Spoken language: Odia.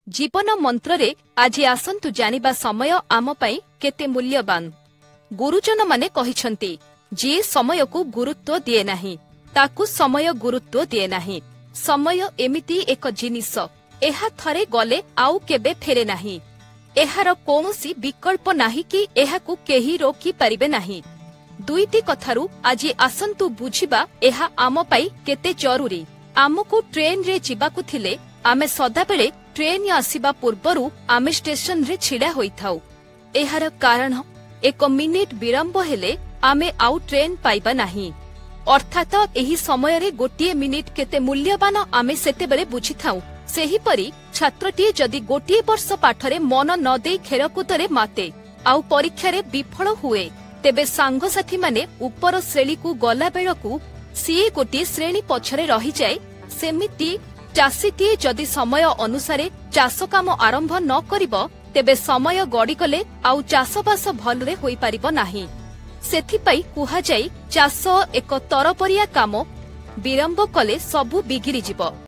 ଜୀବନ ମନ୍ତ୍ରରେ ଆଜି ଆସନ୍ତୁ ଜାଣିବା ସମୟ ଆମ ପାଇଁ କେତେ ମୂଲ୍ୟବାନ। ଗୁରୁଜନମାନେ କହିଛନ୍ତି, ଯିଏ ସମୟକୁ ଗୁରୁତ୍ୱ ଦିଏ ନାହିଁ ତାକୁ ସମୟ ଗୁରୁତ୍ୱ ଦିଏ ନାହିଁ। ସମୟ ଏମିତି ଏକ ଜିନିଷ, ଏହା ଥରେ ଗଲେ ଆଉ କେବେ ଫେରେ ନାହିଁ। ଏହାର କୌଣସି ବିକଳ୍ପ ନାହିଁ କି ଏହାକୁ କେହି ରୋକିପାରିବେ ନାହିଁ। ଦୁଇଟି କଥାରୁ ଆଜି ଆସନ୍ତୁ ବୁଝିବା ଏହା ଆମ ପାଇଁ କେତେ ଜରୁରୀ। ଆମକୁ ଟ୍ରେନରେ ଯିବାକୁ ଥିଲେ ଆମେ ସଦାବେଳେ ଟ୍ରେନ୍ ଆସିବା ପୂର୍ବରୁ ଆମେ ଷ୍ଟେସନରେ ଛିଡ଼ା ହୋଇଥାଉ। ଏହାର କାରଣ, ଏକ ମିନିଟ୍ ବିଳମ୍ବ ହେଲେ ଆମେ ଆଉ ଟ୍ରେନ୍ ପାଇବା ନାହିଁ। ଅର୍ଥାତ ଏହି ସମୟରେ ଗୋଟିଏ ମିନିଟ୍ କେତେ ମୂଲ୍ୟବାନ ଆମେ ସେତେବେଳେ ବୁଝିଥାଉ। ସେହିପରି ଛାତ୍ରଟିଏ ଯଦି ଗୋଟିଏ ବର୍ଷ ପାଠରେ ମନ ନ ଦେଇ ଖେଳକୁଦରେ ମାତେ ଆଉ ପରୀକ୍ଷାରେ ବିଫଳ ହୁଏ, ତେବେ ସାଙ୍ଗସାଥୀମାନେ ଉପର ଶ୍ରେଣୀକୁ ଗଲାବେଳକୁ ସିଏ ଗୋଟିଏ ଶ୍ରେଣୀ ପଛରେ ରହିଯାଏ। ସେମିତି ଚାଷୀଟିଏ ଯଦି ସମୟ ଅନୁସାରେ ଚାଷ କାମ ଆରମ୍ଭ ନ କରିବ, ତେବେ ସମୟ ଗଡ଼ିଗଲେ ଆଉ ଚାଷବାସ ଭଲରେ ହୋଇପାରିବ ନାହିଁ। ସେଥିପାଇଁ କୁହାଯାଏ, ଚାଷ ଏକ ତରବରିଆ କାମ, ବିଳମ୍ବ କଲେ ସବୁ ବିଗିଡ଼ିଯିବ।